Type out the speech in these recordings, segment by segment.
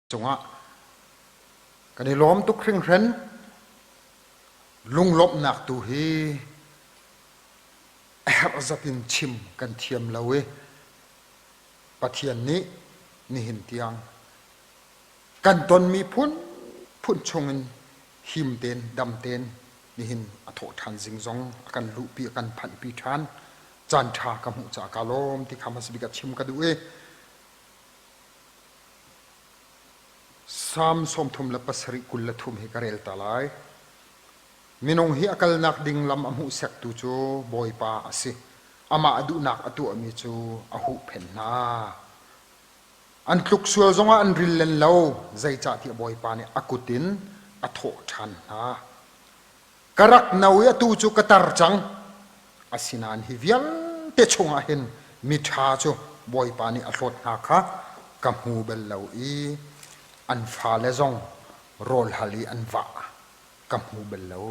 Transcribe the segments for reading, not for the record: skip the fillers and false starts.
Cungah kan i lawm tuk hringhran. Lunglawmhnak tu hi a herh zat in chim kan thiam lo i Pathian nih nihin tiang kan tonmi phunphun chungin him tein dam tein nihin a thawh ṭhan zing zong a kan luhpi a kan phanhpi ṭhan. Caan ṭha ka hmuh caah kaa lawm ti kha hmasa bik ah chim ka duh i Salm 37 23 hi ka rel ta lai. Minung hi a kalnak ding lam a hmuhsektu cu Bawipa a si. Amah a duhnak a tuahmi cu a huhphenh hna. An tluk sual zongah an ril len lo, zeicahtiah Bawipa nih a kut in a thawh ṭhan hna. Ka rak no i atu cu ka tar cang. Asinain hi vialte chungah hin miṭha cu Bawipa nih a hlawt hna kha ka hmu bal lo i an fale zong rawl hal i an vah ka hmu bal lo.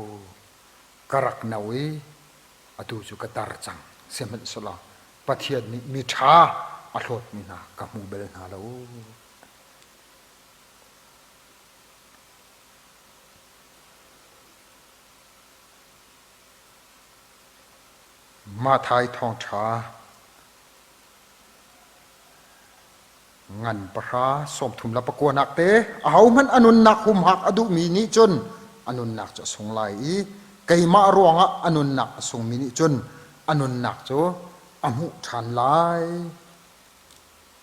Ka rak no i atu cu ka tar cang. Sihmanhsehlaw Pathian nih miṭha a hlawtmi hna ka hmu bal hna lo. Matthai thawngṭha ngan pahra sawmthum le pakuanak te ahohmanh a nunnak humhak a duhmi nih cun a nunnak cu a sung lai i keimah ruangah a nunnak a sungmi nih cun a nunnak cu a hmuh ṭhan lai.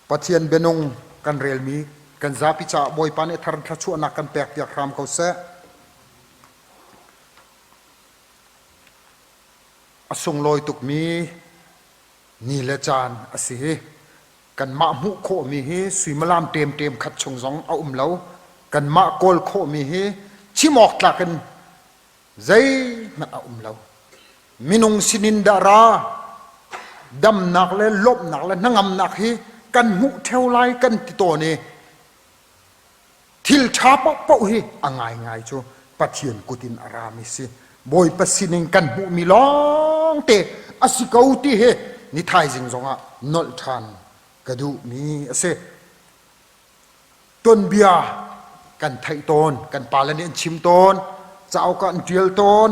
Pathian bianung kan relmi kan zapi caah Bawipa nih thar thluachuahnak kan pekpiak hram ko seh. A sunglawi tukmi ni le caan a si hi. Kanmah hmuh khawhmi hi suimilam ṭemṭem khat chung zong a um lo. Kanmah kawl khawhmi hi chim awk tlak in zeihmanh a um lo. Minung sinin dah ra damnak le lawmhnak le hnangamnak hi kan hmuh ṭheo lai kan ti tawn i thil ṭha paohpaoh hi a ngaingai cu Pathian kut in a rami si. Bawipa sinin kan hmuhmi lawngte a si ko ti hi ni thaizing zongah nolh ṭhan ka duhmi a si. Tuanbia kan theih tawn, kan pale nih an chim tawn, cauk ah an ṭial tawn.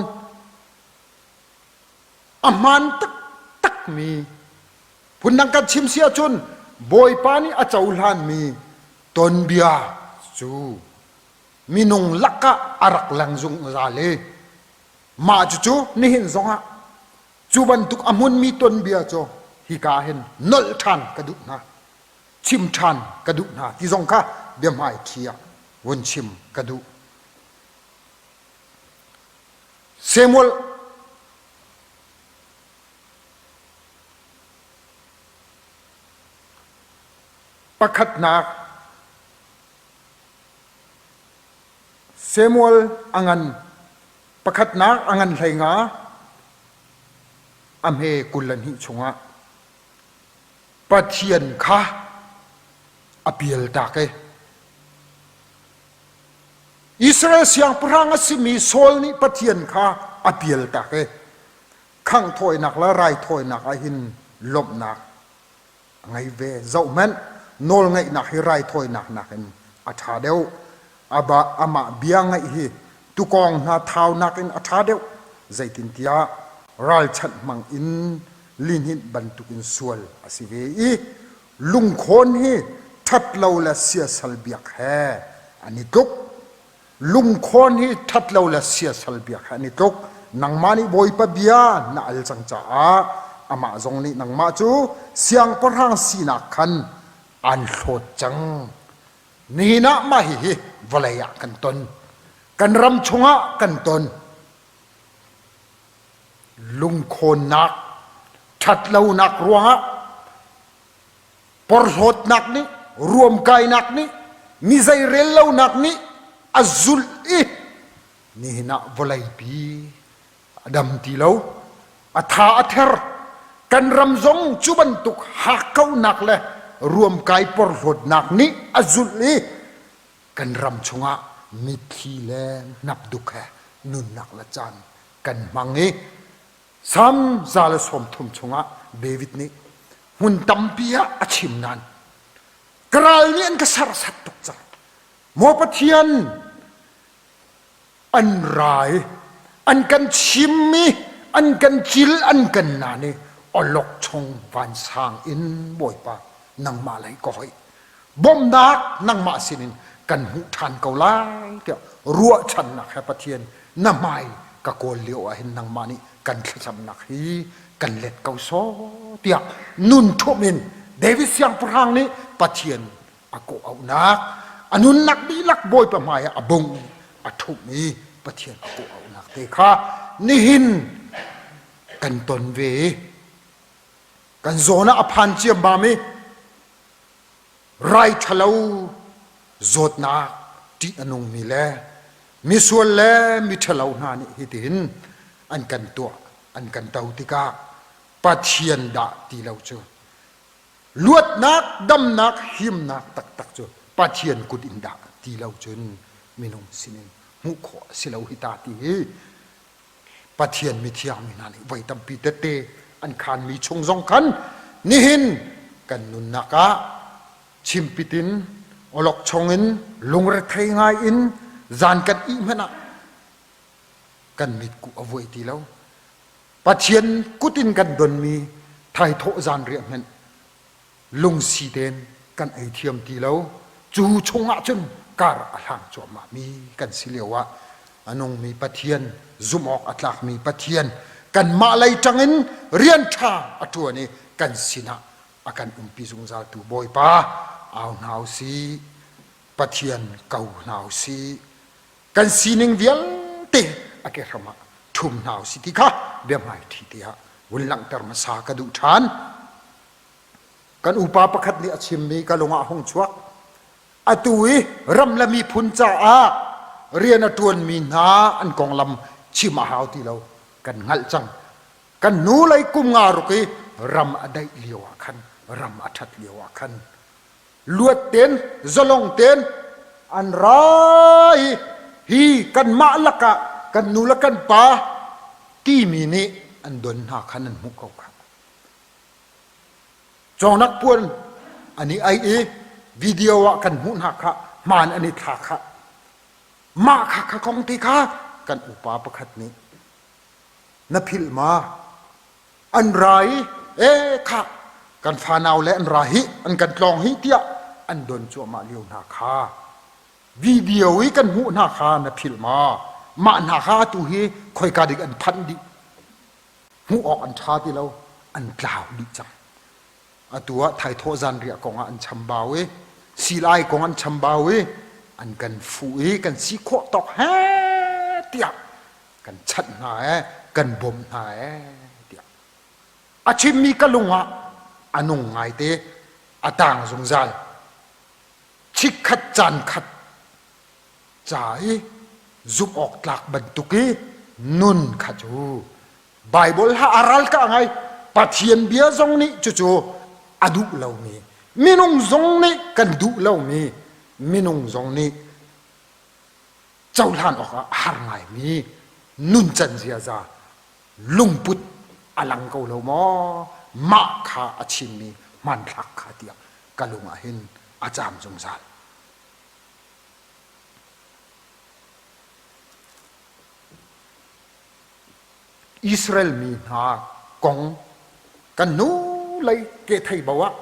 A hmaan taktakmi phundang kan chim si ahcun Bawipa nih a cohlanmi tuanbia cu minung lakah a rak lang zungzal i mah cucu nihin zongah cu bantuk a hmunmi tuanbia cu hika hin nolh ṭhan ka duh hna. Chim ṭhan ka duh hna ti zong kha biahmaiṭhi ah vun chim ka duh. Samuel pakhatnak Samuel a ngan pakhatnak a ngan hlei nga a hme 22 chungah Pathian kha a pialtak i Israel siangpahrang a simi Saul nih Pathian kha a pialtak i khanghthawinak le raithawinak ah hin lawmhnak a ngei ve. Zohhmanh, nawlngaihnak hi raithawinak nakin a ṭha deuh. Amah bia ngaih hi tukawng hna thaunak in a ṭha deuh. Zeitintiah ralchanh hmang in lihninh bantukin sual a si ve i lungkhawn hi ṭhatlo le siasal biak he an i tluk. Lungkhawn hi ṭhatlo le siasal biak he an i tluk. Nangmah nih Bawipa bia na al cang caah amah zong nih nangmah cu siangpahrang sinak khan aan hlawt cang. Nihin ah mah hihi vawlei ah kan ton. Kan ram chungah kan ton. Lungkhawnnak, ṭhatlonak ruangah porhlawtnak nih, ruamkainak nih, mi zeirellonak nih a zulh i nihin ah vawleipi a dam ti lo, a tha a ther. Kan ram zong cu bantuk hakkauhnak le ruamkai porhlawtnak nih a zulh i kan ram chungah mitthli le hnapduk he nunnak le caan kan hmang i Salm 130 chungah David nih hmun tampi ah a chim nain ka ral nih an ka serhsat tuk cang. Maw Pathian, an ra i an kan chim i an kan cil an kan naan i awlokchong vansang in Bawipa nangmah lei ka hoih. Bawmhnak nangmah sinin kan hmuh ṭhan ko lai tiah ruahchannak he Pathian na hmai ka kawl lio ah hin nangmah nih kan thlacamnak hi kan let ko sawh tiah nun ṭhumh in David siangpahrang nih Pathian a kawh auhnak a nunnak dihlak Bawipa hmai ah a bung a ṭhumh i Pathian a kawh auhnak te kha nihin kan ton ve i kan zawn ah a phan ciammam i rai ṭhalo zawtnak ṭih a nungmi le misual le miṭhalo hna nih hitin an kan tuah an kan to tikah Pathian dah ti lo cu luatnak damnak himnak taktak cu Pathian kut in dah ti lo cun minung sinin hmuh khawh a si lo hi ta ti hi Pathian mithiang mi hna nih voi tampi tette an khanmi chung zong khan nihin kan nunnak ah chimpit in awlokchong in lungrethei ngai in zan kan ih hmanh ah kan mitkuh a vuai ti lo. Pathian kut in kan donmi thaithawh zanriah hmanh lungsi tein kan ei thiam ti lo. Cu chungah cun kar a hlang cuahmah mi kan si lio ah a nungmi Pathian, zumh awk a tlakmi Pathian kanmah lei ṭangin rian ṭha a ṭuan i kan sinah a kan umpi zungzaltu Bawipa au hna u sih, Pathian ko hna u sih. Kan sining vialte a ke hram ah ṭhum hna u sih ti kha biahmaiṭhi tiah vun langhter hmasa ka duh ṭhan. Kan upa pakhat nih a chimmi ka lung ah hung chuak. Atu i ram le miphun caah rian a ṭuanmi hna an konglam chim a hau ti lo. Kan hngalh cang. Kan hnulei kum nga ruk i ram a daih lio ah khan, ram a ṭhat lio ah khan luat tein zalong tein an ra i hi kanmah lakah kan nu le kan pa timi nih an don hna khan an hmuh ko kha. Cawngnak puan an i aih i video ah kan hmuh hna kha hmaan an i thla kha. Mah kha kha kong te kha kan upa pakhat nih na philh ma? An ra i e kha kan fanau le an ra hi an kan tlawng hi tiah an don cuahmah lio hna kha video i kan hmuh hna kha na philh ma? Mah hna kha atu hi khoika dik an phanh dih hmuh awk an ṭha ti lo an tlau dih cang atu ah thaithawh zanriah kong ah an chambau i silai kong an chambau i an kan fuh i kan si khawh tawk he tiah kan chanh hna e kan bawmh hna e tiah a chimmi ka lung ah a nung ngaite a tang zungzal chikkhat caan khat ca i zumh awk tlak bantuk i nun kha cu Baibal ha a ral ka ngai Pathian bia zong nih cucu a duh lomi minung zong nih kan duh lomi minung zong nih cohlan awkah a har ngaimi nuncan ziaza lungput a lang ko lo maw mah kha a chimmi hmanthlak kha tiah ka lung ah hin a caam zungzal. Israel mi hna kong kan hnu lei ke thei bo ah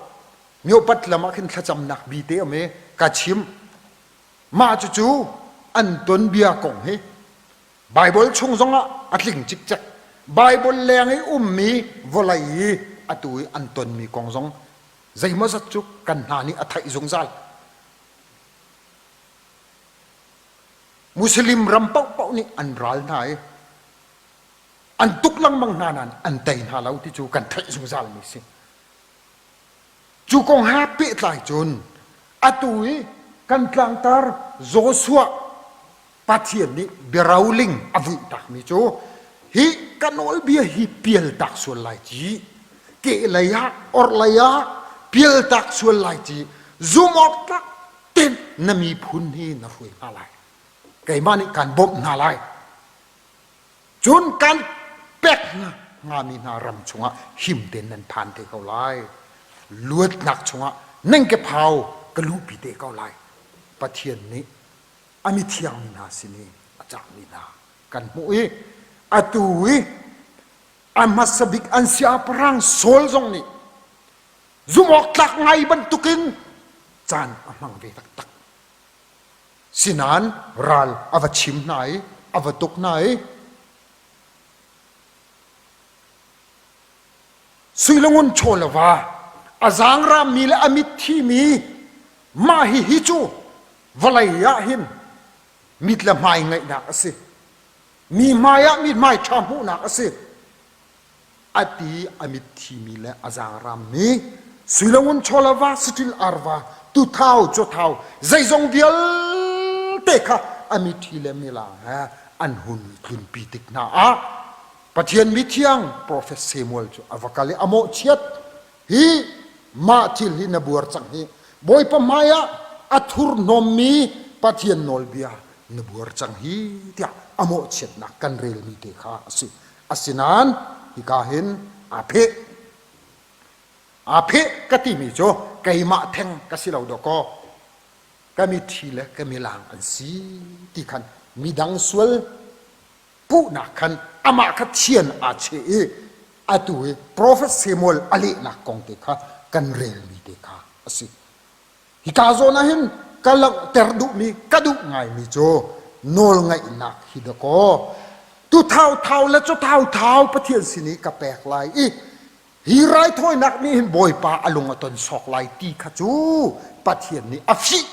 myopat lam ah khin thlacamnak bi te um i ka chim mah cucu an tuanbia kong hi Bible chung zongah a tling cikcek Bible leng i ummi vawlei i atu i an tonmi kong zong zeimawzat cu kan hna nih a theih zungzal Muslim ram paohpaoh nih an ral hna i an tuk lengmang hna nain an tei hna lo ti cu kan theih zungzal mi si. Cu kong he pehtlai cun atu i kan tlangtar Joshua Pathian nih biaroling a vuih takmi cu hi ka nawlbia hi pial tak sual lai ci kehlei ah orhlei ah pial tak sual lai ci zum awk tlak ten na miphun hi na hruai hna lai keimah nih kaan bawmh hna lai cun kan pek hna hngami hna ram chungah him tein nan phan te ko lai luatnak chungah nan ke phau ka luhpi te ko lai pathian nih. A mithiang mi hna sin i a cahmi hna kan hmuh i atu i a hmasa bik an siangpahrang Saul zong nih zumhawktlak ngai bantukin caan a hmang ve taktak. Sinain ral a va chim hna i a va tuk hna i sui le ngun chaw le va a zaangrammi le a mitthimi mah hihi cu vawlei ah hin mit le hmai ngaihnak a si. Mi hmai ah mithmai ṭha hmuhnak a si. A ti a mitthimi le a zaangrammi sui le ngun chaw le va saṭil arva tuthau cuthau zeizong vialte kha a mitthi le milang he an hun tlunpi tik hna ah Pathian mithiang profet Samuel cu a va kal i a mawhchiat. Hi mah thil hi na buar cang hi. Bawipa hmaiah a thurhnawmmi Pathian nawlbia na buar cang hi tiah a mawhchiatnak kan relmi te kha a si. Asinain hika hin aa pheh. Aa pheh ka timi cu keimah theng ka si lo dawkaw ka mitthi le ka milang an si ti khan midang sual puhnak khan amah kha thian aa cheh i atu hi profet Samuel a lehnak kong te kha kan relmi te kha a si. Hika zawn ah hin ka langhter duhmi ka duh ngaimi cu nawlngaihnak hi dakaw tu thauthau le cu thauthau Pathian sin i ka pek lai i hi raithawinak nih hin Bawipa a lung a ton sawk lai ti kha cu Pathian nih a fih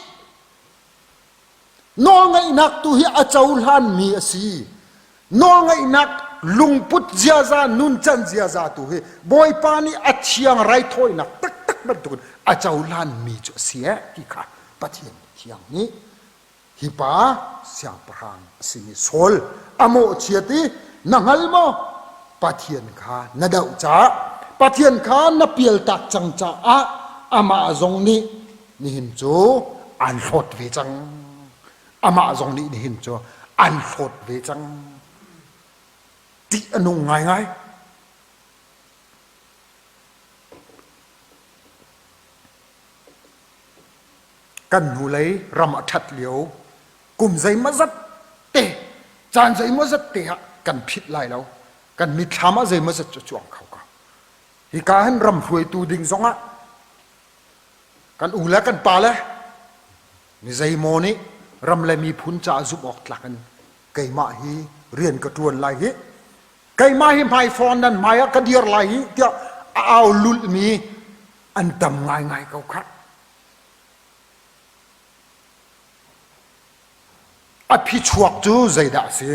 Nawlngaihnak tu hi a cohlanmi a si. Nawlngaihnak lungput ziaza, nuncan ziaza tu hi Bawipa nih a thiang raithawinak taktak bantukin a cohlanmi cu a si eh ti kha Pathian thiang nih hi pa siangpahrang a simi Saul a mawhchiat i na hngal maw Pathian kha na doh caah Pathian kha na pialtak cang caah amah zong nih nihin cu an hlawt ve cang amah zong nih nihin cu an hlawt ve cang tih a nung ngaingai kan hnulei ram a ṭhat lio kum zeimawzat te caan zeimawzat te ah kan phit lai lo kan mitthlam ah zeimawzat cu cuang kho ko hika hin ram hruaitu ding zongah Kan u le kan pa le mi zeimaw nih ram le miphun caah zumh awk tlak in keimah hi rian ka ṭuan lai hi keimah hi hmaifawn nan hmai ah ka dir lai hi tiah a au lulhmi an tam ngaingai ko khah. A phichuak cu zeidah a si?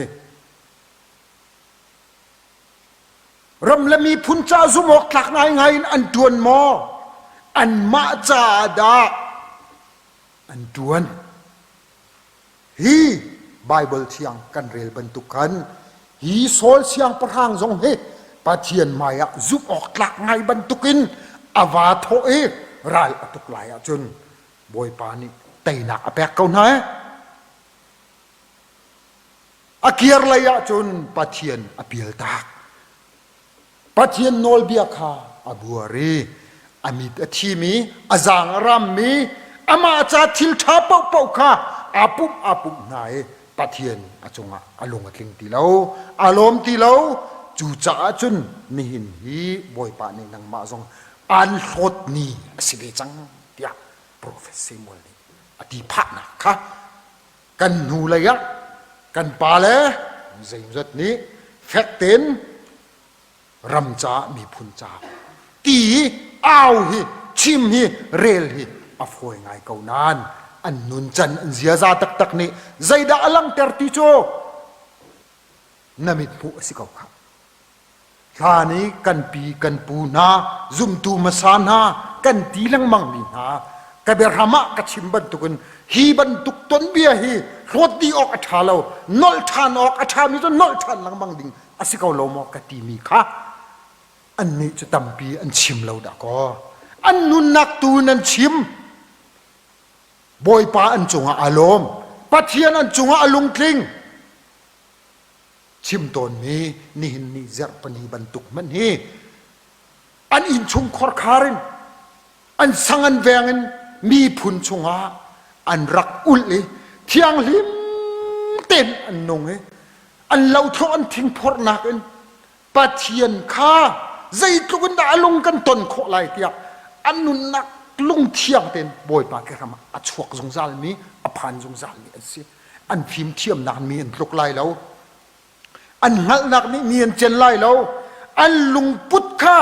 Ram le miphun ca zumh awk tlak ngaingai in an ṭuan maw? Anmah caah dah an ṭuan? Hi Baibal thiang kan rel bantuk khan hi Saul siangpahrang zong hi Pathian hmaiah zumh awk tlak ngai bantukin a vaa thawh i ral a tuk lai ahcun Bawipa nih teinak a pek ko hna. A kir lei ahcun Pathian a pialtak. Pathian nawlbia kha a buar i a mit a thimi, a zaang a rammi, amah ca thil ṭha paohpaoh kha aa pumh aa pumh hna i Pathian a cungah a lung a tling ti lo, aa lawm ti lo. Cucaah cun nihin hi Bawipa nih nangmah zong aan hlawt ni a si ve cang tiah profet Samuel nih a ti phahnak kha kan hnulei ah kan pale zeimzat nih fek tein ram caah miphun caah ti hi au hi chim hi rel hi a fawi ngai ko nain an nuncan an ziaza taktak nih zeidah a langhter ti cu na mit hmuh a si ko khah. Hlan i kan pi kan pu hna zumtu hmasa hna kan ti lengmang mi hna ka biahram ah ka chim bantukin hi bantuk tonbia hi hlawt dih awk a ṭha lo nolh ṭhan awk a ṭhami cu nolh ṭhan lengmang ding a si ko lo maw ka timi kha annih cu tampi an chim lo dah kaw an nunnak tu in an chim Bawipa an cungah aa lawm Pathian an cungah a lungtling chim tawnmi nihin ni zarhpani bantuk hmanh hi an innchung khorkhar in an sang an veng in miphun chungah an rak ulh i thianghlim tein an nung i an lothlawh an thingphorhnak in Pathian kha zeitluk in dah a lung kan ton khawh lai tiah an nunnak lungthiang tein Bawipa ke ram ah a chuak zungzalmi a phan zungzalmi an si. An fimthiamnak mi an tluk lai lo. An hngalhnak nih mi an cen lai lo. An lungput kha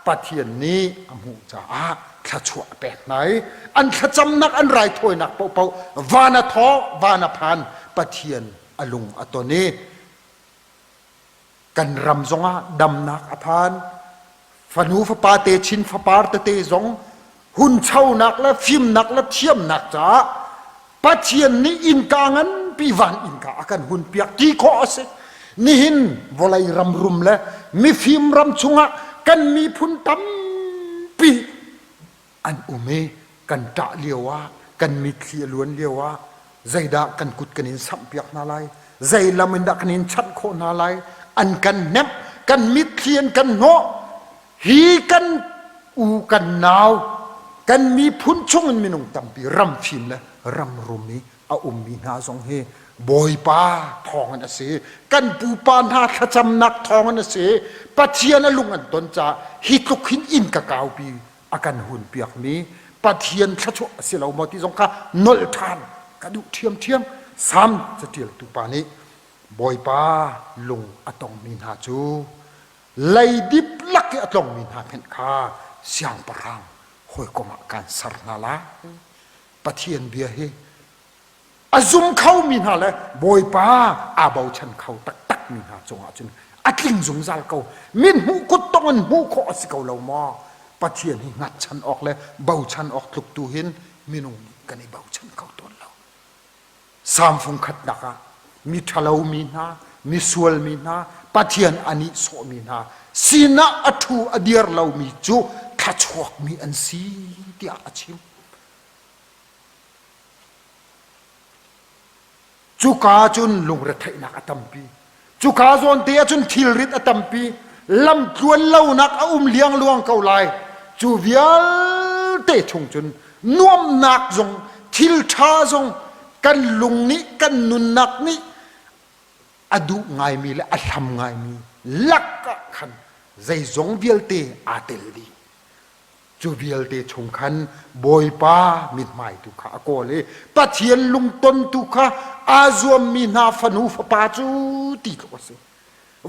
Pathian nih a hmuh caah thluachuah a pek hna i an thlacamnak an raithawinak paohpaoh van a thaw van a phan Pathian a lung a ton i kan ram zongah damnak a phan. Fanu fapa te chin fapar tete zong hunchonak le fimnak le thiamnak caah Pathian nih innka nganpi van innka a kan hun piak ti khawh a si. Nihin vawlei ram rum le mifim ram chungah kan miphun tampi an um i kan ṭah lio ah kan mitthli a luan lio ah zeidah kan kut kan in samhpiak hna lai zei lam in dah kan in chanh khawh hna lai an kan hnemh kan mitthli an kan hnawh hi kan u kan nau kan miphun chung in minung tampi ram fim le ram rum i a ummi hna zong hi Bawipa thawngin a si kan pupa hna thlacamnak thawngin a si Pathian a lung an ton caah hi tluk hin inn ka kaupi a kan hun piakmi Pathian thluachuah a si lo maw ti zong kha nolh ṭhan ka duh ṭhiamṭhiam Salm caṭialtu pa nih Bawipa lung a tongmi hna cu leidip lak i a tlongmi hna hmenh kha siangpahrang hawikom ah kaan ser hna lai. Pathian bia hi a zum khomi hna le Bawipa aa bochan kho taktakmi hna cungah cun a tling zungzal ko. Min hmuh kut tong in hmuh khawh a si ko lo maw? Pathian hi hngatchan awk le bochan awk tluk tu hin minung nih kan i bochan kho tawn lo. Salm fung khatnak ah mi ṭhalomi hna, misual mi hna, Pathian a nihsawhmi hna sinah a ṭhu a dir lomi cu thluachuakmi an si tiah a chim. Cuka cun lungretheihnak a tampi. Cuka zawnte ah cun thilrit a tampi. Lamtluan lonak a um liangluang ko lai. Cu vialte chung cun nuamhnak zong thil ṭha zong kan lung nih kan nunnak nih a duh ngaimi le a hlam ngaimi lakah khan zeizong vialte aa tel dih. Cu vialte chung khan Bawipa mithmai tu kha a kawl i Pathian lungton tu kha aa zuammi hna fanu fapa cu ti tluk a si.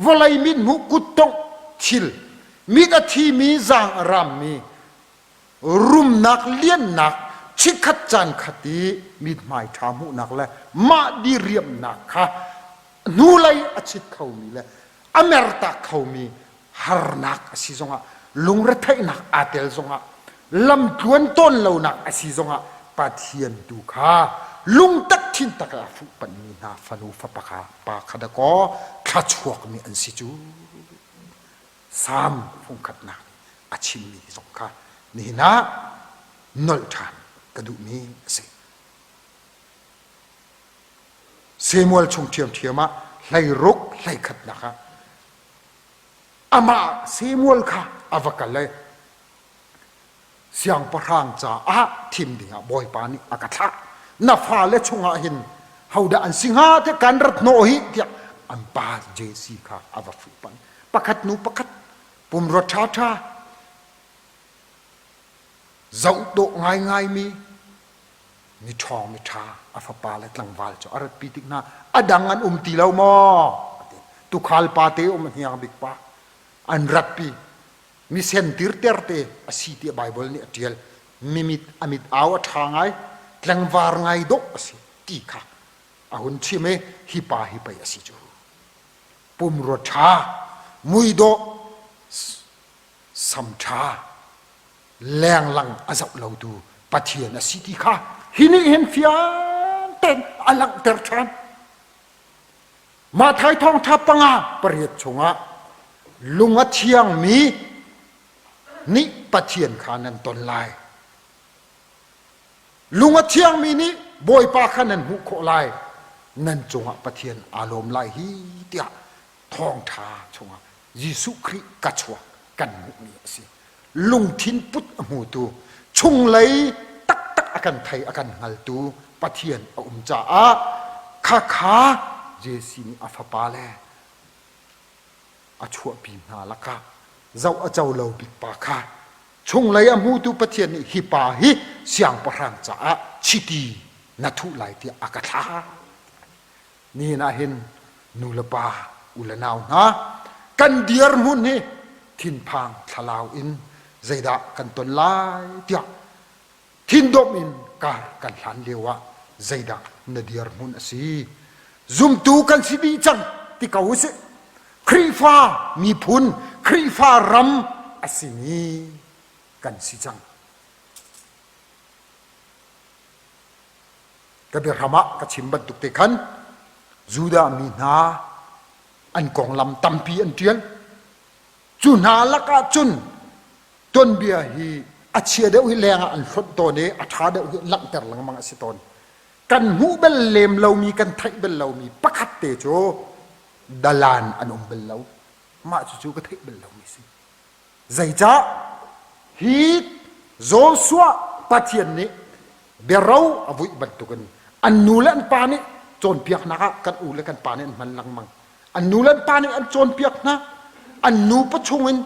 Vawlei mithmuh kuttongh thil, mit a thimi zaang a rammi, rumnak liannak chikkhat caan khat i mithmai ṭha hmuhnak le mah diriamnak kha hnulei a chit khomi le a mertak khomi harnak a si zongah lungretheihnak aa tel zongah lamtluan tawn lonak a si zongah Pathian tu kha lungtak thintak a fuhpanhmi hna fanu fapa kha pa kha dakaw thlachuakmi an si cu Salm fungkhatnak a chimmi zong kha nihin ah nolh ṭhan ka duhmi a si. Samuel chung ṭhiamṭhiam ah hleiruk hleikhatnak ah Amah Samuel kha a va kal i siangpahrang caah thim dingah Bawipa nih a ka thlah. Na fale chungah hin hodah an si hnga tiah kan rat hnawh hi tiah an pa Jesse kha a va fuhpanh. Pakhat hnu pakhat pumrua ṭhaṭha zoh dawh ngaingaimi miṭhawng miṭha a fapa le tlangval cu a ratpi tik hna a dang an um ti lo maw tukhal pa te um a hniang bik pa an ratpi misen tirter te a si tiah Baibal nih a ṭial mimit a mit au a ṭha ngai tlangvar ngai dawh a si ti kha a hun chim i hi pa hi pei a si cu pumrua ṭha muidawh sam ṭha lenglang a zoh lotu Pathian a si ti kha hi nih hin fiang tein a langhter ṭhan. Matthai thawngṭha panga pariat chungah lung a thiangmi nih Pathian kha nan ton lai. Lung a thiangmi nih Bawipa kha nan hmuh khawh lai. Nan cungah Pathian aa lawm lai hi tiah thawngṭha chungah Jesuh Khrih ka chuak kan hmuhmi a si. Lungthin put a hmutu, chunglei taktak a kan thei a kan hngaltu Pathian a um caah khakha Jesse nih a fapale a chuahpi hna lakah zoh a co lo bik pa kha chunglei a hmutu Pathian nih hi pa hi siangpahrang caah chiti na thuh lai tiah a ka thlah. Nihin ah hin nu le pa u le nau hna kan dirhmun hi thinphang thlalau in zeidah kan ton lai tiah thindomh in kar kan hlan lio ah zeidah na dirhmun a si? Zumtu kan si dih cang ti ko usih. Khrihfa miphun, Khrihfa ram a simi kan si cang. Ka biahram ah ka chim bantuk te khan Judah mi hna an konglam tampi an ṭial. Cu hna lakah cun tuanbia hi a chia deuh hi lengah an hlonh tawn i a ṭha deuh hi langhter lengmang a si tawn. Kan hmuh bal lem lomi, kan theih bal lomi pakhat te cu dalan an um bal lo. Mah cucu ka theih bal lomi si. Zeicah? Hi Joshua Pathian nih biaro a vuih bantukin an nu le an pa nih cawnpiaknak ah kan u le kan pa nih an hman lengmang. An nu le an pa nih an cawnpiak hna. An nupa chungin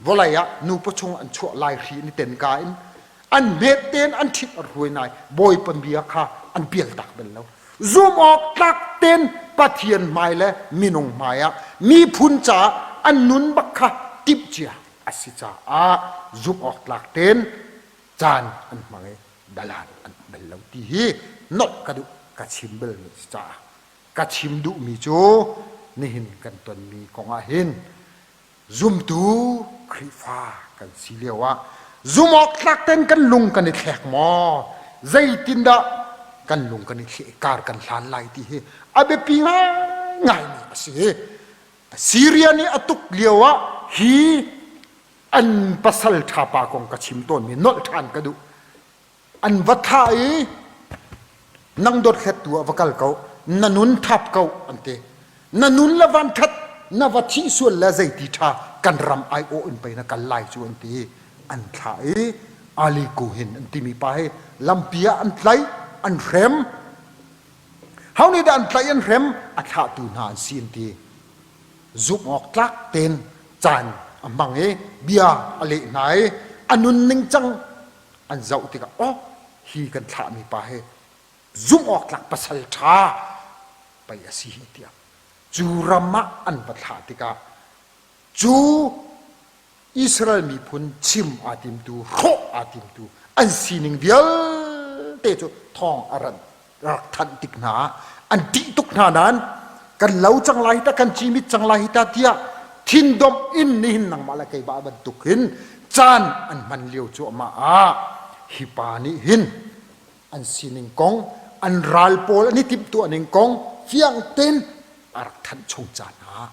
vawlei ah nupa chung an chuah lai hri in i ten ka in an hmet tein an ṭhit an hruai nai Bawipa bia kha an pialtak bal lo. Zumh awk tlak tein Pathian hmai le minung hmai ah miphun caah an nun bak kha timhcia a si caah zumh awk tlak tein caan an hmang i dalan an bal lo ti hi nolh ka duh ka chim bal mi si caah ka chim duhmi cu nihin kan tonmi kong ah hin Zumtu Khrihfa kan si lioah zumhawktlak tein kan lung kan i thlek maw? Zeitindah kan lung kan i thleh kar kan hlan lai ti hi a biapi ngaingaimi a si. Syria nih a tuk lioah hi an pasal ṭha pa kong ka chim tawnmi nolh ṭhan ka duh. An va thah i nang dothlettu ah va kal ko na nun thap ko an ti na nun le van that na va thih sual le zeiti tha kan ram ai awh in pei na kal lai cu an ti an thlah i Ali Kuhin an timi pa hi lampi ah an tlaih an hrem ho nih dah an tlaih an hrem a thlahtu hna an si an ti zumh awk tlak ten caan a hmang i bia a leh hna i a nun ning cang an zoh tikah oh hi kan thlahmi pa hi zumh awk tlak pasal ṭha pei a si hi tiah cu ram ah an va thlah tikah cu Israel miphun chim aa timtu hrawh aa timtu an sining vialte cu thawng a ran rak thanh tik hna ah an ṭih tuk hna nain kan lo cang lai hi ta kan cimit cang lai hi ta tiah thindomh in nihin nangmah le keimah bantuk hin caan an hman lio cuahmah ah hi pa nih hin an sining kong an ral pawl an i timhtuah ning kong fiang tein a rak thanh chung caan ah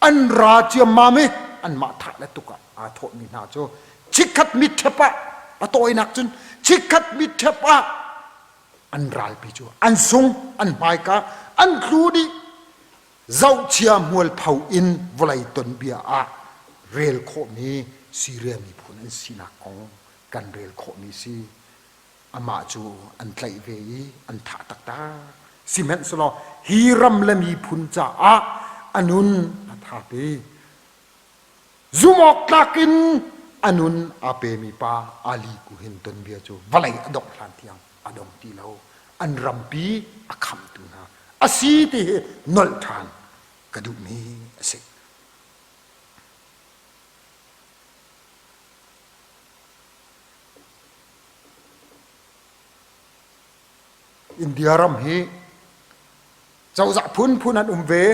an ra ciammam i anmah thah le tuk ah aa thawhmi hna cu chikkhat mitṭhep ah a tawinak cun chikkhat mitṭhep ah an ralpi cu an sung an hmaika an tlu dih zohchia hmualpho in vawlei tonbia ah rel khawhmi Syria miphun an sinak kong kan rel khawhmi si amah cu an tlaih ve i an thah taktak. Sihmanhsehlaw hi ram le miphun caah a nun a thap i zumhawktlak in a nun aa pemi pa Ali Kuhin tonbia cu vawlei a dongh hlan tiang a dong ti lo. An rampi a khamtu hna a si ti hi nolh ṭhan ka duhmi a si. India ram hi cozah phunphun an um ve.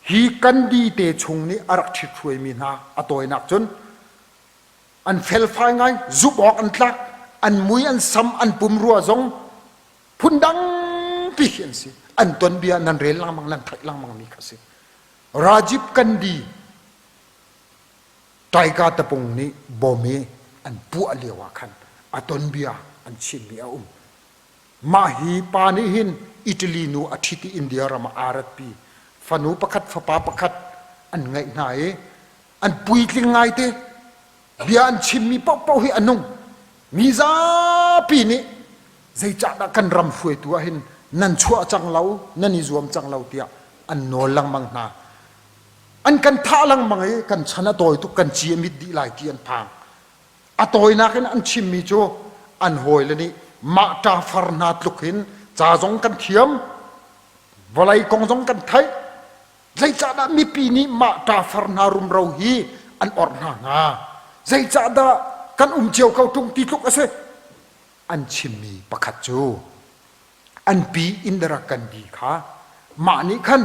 Hi Gandhi te chung nih a rak ṭhithruaimi hna a tawinak cun an felfai ngai, zumh awk an tlak, an mui an sam an pumrua zong phundang pi khi an si. An tonbia nan rel lengmang nan theih lengmang mi kha si. Rajiv Gandhi Taika tapung nih bom i an puah lio ah khan a tonbia an chimmi a um. Mah hi pa nih hin Italy nu a ṭhit i India ram ah aa ratpi. Fanu pakhat fapa pakhat an ngeih hna i an puitling ngaite. Bia an chimmi paohpaoh hi a nung. Mi zapi nih. Zeicahdah kan ram hruaitu ah hin nan chuah cang lo, nan i zuam cang lo tiah an nawl lengmang hna. An kan thah lengmang i kan chan a tawi tuk, kan ci a mit dih lai ti an phang. A tawinak in an chimmi cu an hawile nih mah ṭafar hna tluk hin ca zong kan thiam, vawlei kong zong kan theih, Zeicahdah mipi nih mah ṭafar hna rumro hi an orh hna hnga? Zeicahdah kan um cio ko ṭung ti tluk a si? An chimmi pakhat cu an pi Indira Gandhi kha mah nih khan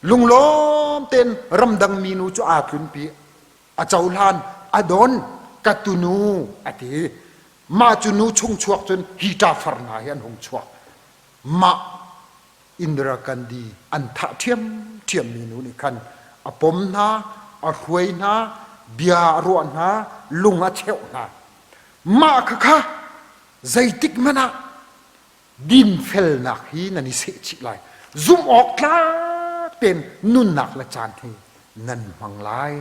lunglawm tein ramdang minu cu aa tlunpi a cohlan a don ka tunu a ti mah cu nu chung chuak cun hi ṭafar hna hi an hung chuak mah Indira Gandhi an thah ṭhiamṭhiammi nu nih khan a pom hna, a hruai hna, bia a ruah hna, lung a cheuh hna. Mah khakha zeitik hmanh ah dinfelnak hi nan i sehchih lai. Zumh awk tlak tein nunnak le caan hi nan hmang lai.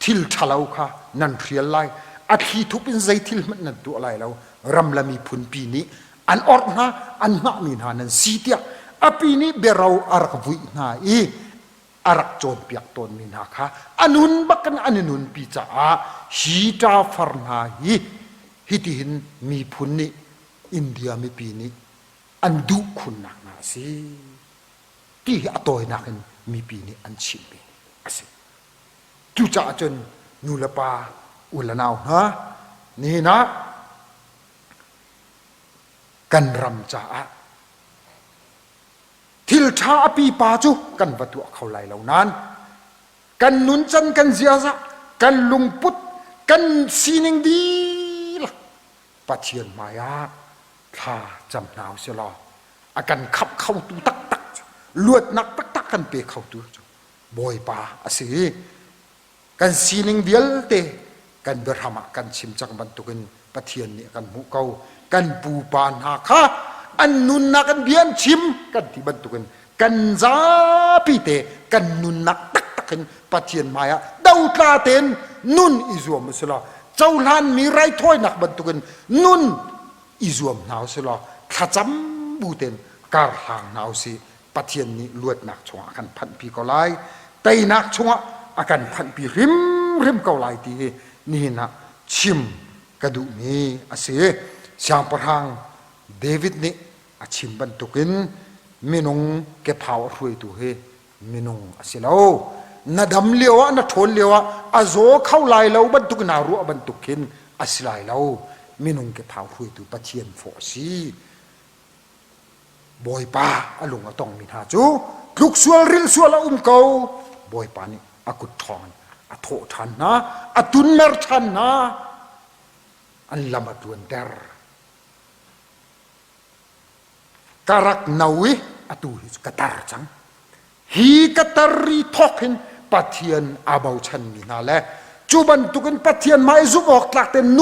Thil ṭhalo kha nan hrial lai. A thli thup in zei thil hmanh nan tuah lai lo. Ram le miphun pi nih an orh hna, an hngahmi hna nan si tiah a pi nih biaro a rak vuih hna i a rak cawnpiak tawnmi hna kha a nun bakin an i nunpi caah hi ṭafar hna hi hitihin miphun nih India mipi nih an duh khunnak hna a si ti hi a tawinak in mipi nih an chimmi a si. Cucaah cun nu le pa, u le nau hna, nihin ah kan ram caah thil ṭha a pipa cu kan va tuah kho lai lo nain kan nuncan kan ziaza kan lungput kan sining dihlak Pathian hmai ah thla cam hna usih law a kan khamh khotu taktak cu luatnak taktak kan pe khotu cu Bawipa a si i kan sining vialte kan biahram ah kan chim cang bantukin Pathian nih a kan hmuh ko. Kan pupa hna kha an nunnak in bia an chim kan ti bantukin kan zapi te kan nunnak taktak in Pathian hmaiah dotla tein nun i zuam u law cohlanmi raithawinak bantukin nun i zuam hna u law thlacam bu tein kar hlang hna u sih Pathian nih luatnak chungah a kan phanhpi ko lai teinak chungah a kan phanhpi hrimhrim ko lai ti hi nihin ah chim ka duhmi a si. Siangpahrang David nih a chim bantukin minung kephau a hruaitu hi minung a si lo. Na dam lio ah na ṭhawn lio ah a zaw kho lai lo bantuk naa ruah bantuk khin a si lai lo. Minung kephau hruaitu Pathian fawh a si. Bawipa a lung a tongmi hna cu tluk sual rilh sual a um ko. Bawipa nih a kut ṭhawng in a thawh ṭhan hna, a tunmer ṭhan hna, an lam a tluanter. Ka rak no i atu hi cu ka tar cang. Hi ka tar ri thawk hin Pathian aa bochanmi hna le cu bantukin Pathian hmai zumh awk tlak tein.